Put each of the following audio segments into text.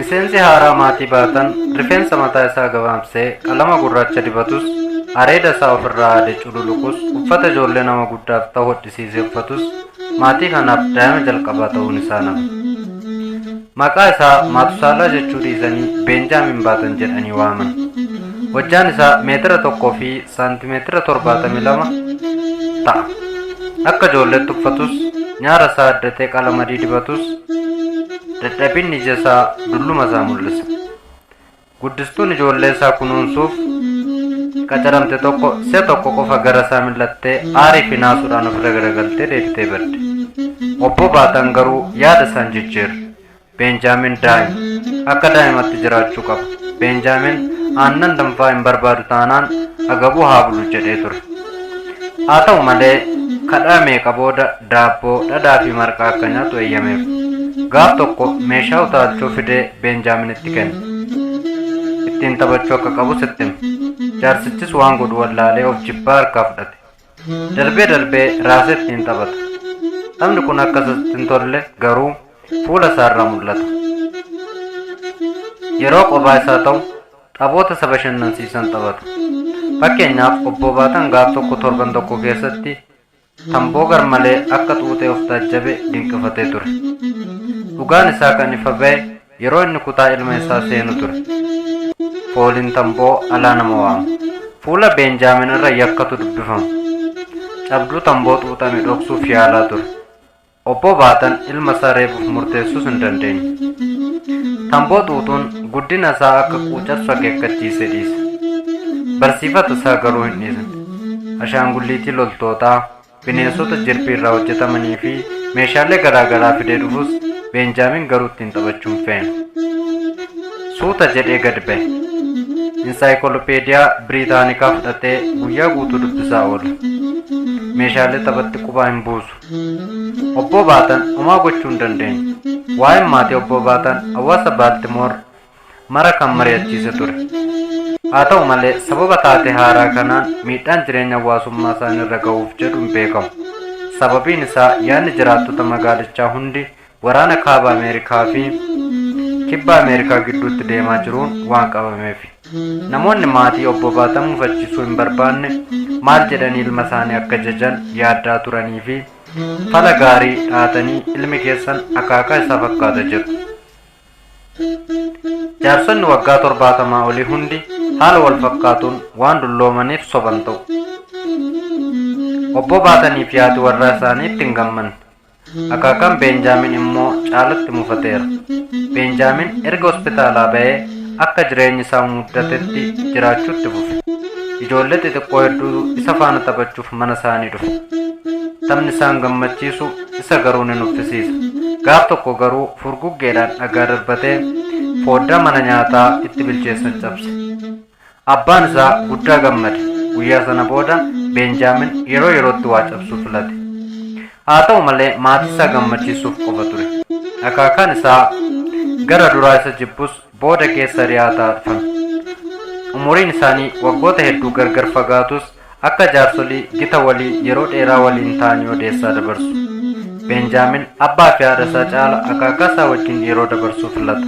Miseensi haaraa maatii Baatan rifeensa mataa isaa gabaabsee qalama gurraacha dibatus, areeda isaa ofirraa haadee cululuqus, uffata ijoollee nama guddaaf ta'u hodhisiisee uffatus, maatii kanaaf daa'ima jalqabaa ta'uun isaa nama. Maqaa isaa Maatusaalaa jechuu dhiisanii Beenjaamin Baatan jedhanii waaman. Hojjaan isaa meetira 1 fi saantimeetira 72 ta'a. Akka ijoolleetti uffatus, nyaara isaa addatee qalama adii dibatus, dadhabinni ija isaa dulluma isaa mul'isa. Guddistuun ijoollee isaa kunuunsuuf qacaramte tokko si'a tokko qofa gara isaa mil'attee aarii fi naasuudhaan ofirra garagaltee deebitee badde. Obbo Baatan garuu yaada isaan jijjiirre. Beenjaamin daa'ima. Akka daa'imatti jiraachuu qaba. Beenjaamin aannan danfaa hin barbaadu taanaan agabuu haa bulu jedhee ture. Haa ta'u malee kadhaa meeqa booda daabboo, dhadhaa fi marqaa akka nyaatu eeyyameef. Gaaf tokko meeshaa utaalchoo fidee Beenjaaminitti kenne. Ittiin taphachuu akka qabus itti hime. Jaarsichis waan godhu wallaalee of jibbaa harkaa fudhate. Darbee darbee raasee ittiin taphata. Taphni kun akka isatti hin tolle garuu fuula isaarraa mul'ata. Yeroo qophaa isaa ta'u taphoota isa bashannansiisan taphata. Fakkeenyaaf obbo Baatan gaaf tokko torban tokko keessatti tamboo garmalee akka xuuxee of taajjabe dinqifatee ture. Dhugaan isaa kan ifa ba'e yeroo inni kutaa ilma isaa seenu ture. Fooliin tamboo alaa nama waama. Fuula Beenjaamin irra yakkatu dubbifama. Cabduu tamboo xuuxame dhoksuuf yaalaa ture. Obbo Baatan ilma isaa reebuuf murteessuus hin dandeenye. Tamboo xuuxuun guddina isaa akka quucarsu akeekkachiisee dhiise. Barsiifata isaa garuu hin dhiisne. Ashaangulliitii loltootaa, bineensota jirbii irraa hojjetamanii fi meeshaalee garaa garaa fidee dhufus Beenjaamin garuu ittiin taphachuu hin feene. Suuta jedhee gad ba'e. Insaayikolopeediyaa Biriitaanikaa fudhatee guyyaa guutuu dubbisaa oola. Meeshaalee taphatti qubaa hin buusu. Obboo Baatan homaa gochuu hin dandeenye. Waa'een maatii Obboo Baatan hawaasa Baaltimoor mara kan mari'achiise ture. Haa ta'u malee sababa taatee haaraa kanaan miidhaan jireenya hawaasummaa isaanii irra ga'uuf jedhu hin beekamu. Sababiin isaa yaadni jiraattota magaalichaa hundi waraana kaaba Ameerikaa fi kibba Ameerikaa gidduutti deemaa jiruun waan qabameefi. Namoonni maatii obbo Baatan mufachiisuu hin barbaanne maal jedhanii ilma isaanii akka jajan yaaddaa turanii fi fala gaarii dhaatanii ilmi keessan akaakaa isaa fakkaata jedhu. Jaarsonni waggaa 70 olii hundi haala wal fakkaatuun waan dulloomaniif soban ta'u. Obbo Baatanii fi haati warraa isaanii itti hin gammanne. Akaakaan Beenjaamin immoo caalatti mufateera. Beenjaamin erga hospitaalaa ba'ee akka jireenyi isaa muddatetti jiraachuutti fufe. Ijoollee xixiqqoo hedduu isa faana taphachuuf mana isaanii dhufe. Taphni isaan gammachiisu isa garuu ni nuffisiisa. Gaaf tokko garuu furguggeedhaan dhagaa darbatee fooddaa mana nyaataa itti bilcheessan cabse. Abbaan isaa guddaa gammade. Guyyaa sana booda Beenjaamin yeroo yerootti waa cabsuu filate. Haa ta'u malee maatii isaa gammachiisuuf qofa ture. Akaakaan isaa gara duraa isa jibbus booda keessa dhiyaataa dhufan. Umuriin isaanii waggoota hedduu gargar fagaatus akka jaarsolii gita walii yeroo dheeraa waliin ta'anii odeessaa dabarsu. Beenjaamin abbaa fi haadha isaa caala akaakaa isaa wajjin yeroo dabarsuu filata.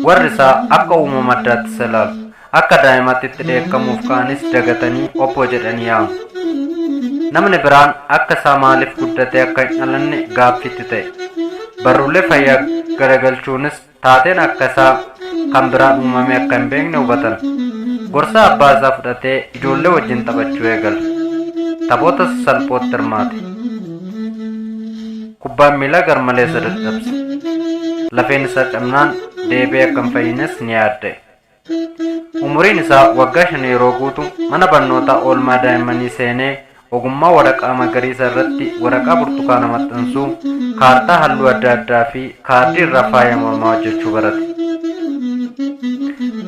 Warri isaa akka uumama addaatti isa ilaalu. Akka daa'imaatti itti dheekkamuuf ka'anis dagatanii obbo jedhanii yaamu. Namni biraan akka isaa maaliif guddatee akka hin dhalanne gaaffiitti ta'e. Barruulee fayyaa garagalchuunis taateen akka isaa kan biraan uumamee akka hin beekne hubatan. Gorsaa abbaa isaa fudhatee ijoollee wajjin taphachuu eegale. Taphoota sasalphootti hirmaate. Kubbaan miilaa garmalee isa dadhabse. Lafeen isaa cabnaan deebi'ee akka hin fayyines ni yaadda'e. Umuriin isaa waggaa 5 yeroo guutu mana barnootaa oolmaa daa'immanii seenee ogummaa waraqaa magariisa irratti waraqaa burtukaana maxxansuu, kaartaa halluu adda addaa fi kaardii irraa faaya mormaa hojjechuu barate.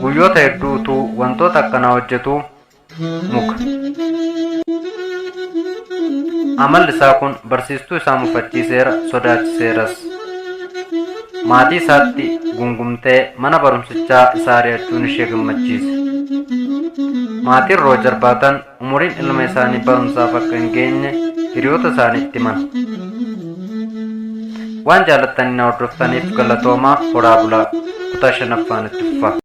Guyyoota hedduu utuu wantoota akkanaa hojjetuu muka. Amalli isaa kun barsiistuu isaa mufachiiseera, sodaachiseeras. Maatii isaatti gungumtee mana barumsichaa isa ari'achuun ishee gammachiise. Maatiin Roojar Baatan umuriin ilma isaanii barumsaaf akka hin geenye hiriyoota isaaniitti himan. Waan jaalattanii na hordoftaniif galatoomaa horaa bulaa. Kutaa shanaffaan itti fufa.